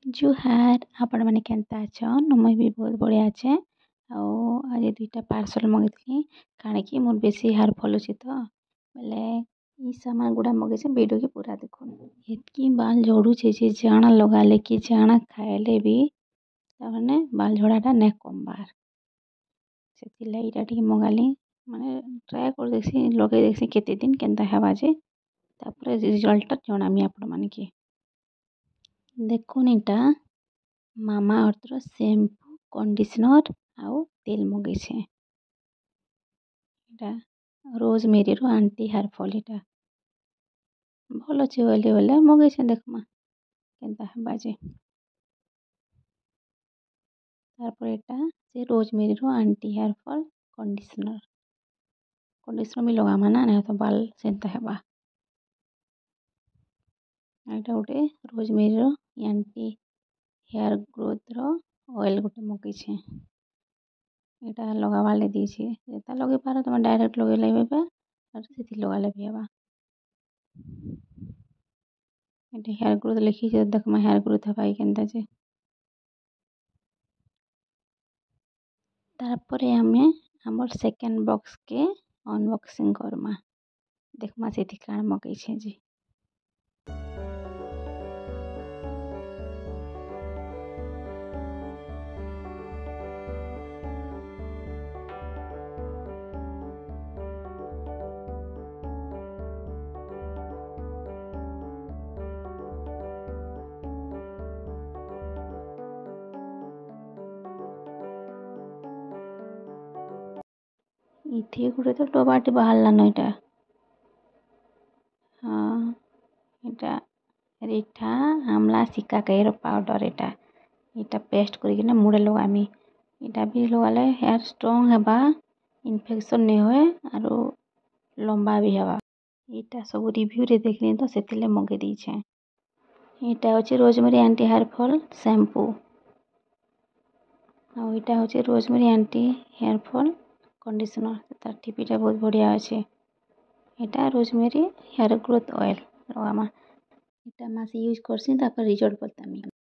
ଜୁହାର, ଆପଣମାନେ କେନ୍ତା ଅଛନ୍? ମୁଇଁ ବି ବହୁତ ବଢ଼ିଆ ଅଛେ। ଆଉ ଆଜି ଦୁଇଟା ପାର୍ସଲ୍ ମଗେଇଥିଲି, କାଣା କି ମୋର୍ ବେଶୀ ହେୟାର୍ ଫଲ୍ ହଉଛେ ତ ବେଲେ ଇ ସାମାନ୍ ଗୁଡ଼ା ମଗେଇଛେଁ। ଭିଡ଼ିଓକେ ପୁରା ଦେଖୁନ୍। ଏତ୍କି ବାଲ୍ ଝଡ଼ୁଛେ ଯେ ଜାଣା ଲଗାଲେ କି ଜାଣା ଖାଏଲେ ବି ତାମାନେ ବାଲ୍ ଝଡ଼ାଟା ନାଇଁ କମ୍ବାର୍। ସେଥିର୍ଲାଗି ଇଟା ଟିକେ ମଗାଲି, ମାନେ ଟ୍ରାଏ କରି ଦେଖ୍ସି, ଲଗେଇ ଦେଖ୍ସି କେତେ ଦିନ୍ କେନ୍ତା ହେବା ଯେ, ତାପରେ ରିଜଲ୍ଟଟା ଜଣାମି ଆପଣମାନ୍କେ। ଦେଖୁନ୍, ଇଟା ମାମାଅର୍ଥର ସେମ୍ପୁ, କଣ୍ଡିସନର୍ ଆଉ ତେଲ୍ ମଗେଇଛେଁ। ଇଟା ରୋଜମେରୀର ଆଣ୍ଟି ହେୟାର୍ ଫଲ୍। ଇଟା ଭଲ୍ ଅଛେ ବୋଇଲେ ବେଲେ ମଗେଇଛେଁ, ଦେଖ୍ମା କେନ୍ତା ହେବା ଯେ। ତାରପରେ ଏଟା ସେ ରୋଜମେରୀର anti hair fall conditioner. Conditioner ବି ଲଗାମା ନା, ନାଇଁ ତ ବାଲ୍ ସେନ୍ତା ହେବା। ଏଇଟା ଗୋଟେ ରୋଜମେରୀର ଆଣ୍ଟି ହେୟାର୍ ଗ୍ରୋଥର ଅଏଲ୍ ଗୋଟେ ମଗେଇଛେଁ। ଏଇଟା ଲଗାବାର୍ ଲାଗି ଦେଇଛେ। ଯେନ୍ତା ଲଗେଇ ପାର ତମେ, ଡାଇରେକ୍ଟ ଲଗେଇଲେ ବି ହେବା ଆର୍ ସେଥି ଲଗାଲେ ବି ହେବା। ଏଠି ହେୟାର୍ ଗ୍ରୋଥ୍ ଲେଖିଛେ, ଦେଖ୍ମା ହେୟାର୍ ଗ୍ରୋଥ୍ ହେବା କି କେନ୍ତା ଯେ। ତାରପରେ ଆମେ ଆମର୍ ସେକେଣ୍ଡ ବକ୍ସକେ ଅନବକ୍ସିଂ କର୍ମା, ଦେଖ୍ମା ସେଥି କାଣା ମଗେଇଛେଁ ଯେ। ଇଥି ଗୋଟେ ତ ଡବାଟେ ବାହାରିଲାନ ଏଇଟା। ହଁ, ଏଇଟା ରିଠା ଆମଲା ଶିକାକାଇର ପାଉଡ଼ର୍। ଏଇଟା ପେଷ୍ଟ କରିକିନା ମୁଡ଼େ ଲଗାମି। ଏଇଟା ବି ଲଗାଲେ ହେୟାର୍ ଷ୍ଟ୍ରଙ୍ଗ୍ ହେବା, ଇନଫେକ୍ସନ୍ ନାଇଁ ହୁଏ ଆରୁ ଲମ୍ବା ବି ହେବା। ଏଇଟା ସବୁ ରିଭ୍ୟୁରେ ଦେଖିଲି ତ ସେଥିର୍ଲାଗି ମଗେଇ ଦେଇଛେଁ। ଏଇଟା ହଉଛି rosemary anti hair fall shampoo ଆଉ ଏଇଟା ହଉଛି rosemary anti hair fall conditioner. ତାର୍ ଠିପିଟା ବହୁତ ବଢ଼ିଆ ଅଛେ। ଏଇଟା ରୋଜମେରୀ ହେୟାର୍ ଗ୍ରୋଥ୍ ଅଏଲ୍ ଲଗାମା। ଏଇଟା ମାସେ ୟୁଜ୍ କରସି, ତାପରେ ରିଜଲ୍ଟ ବତାମି।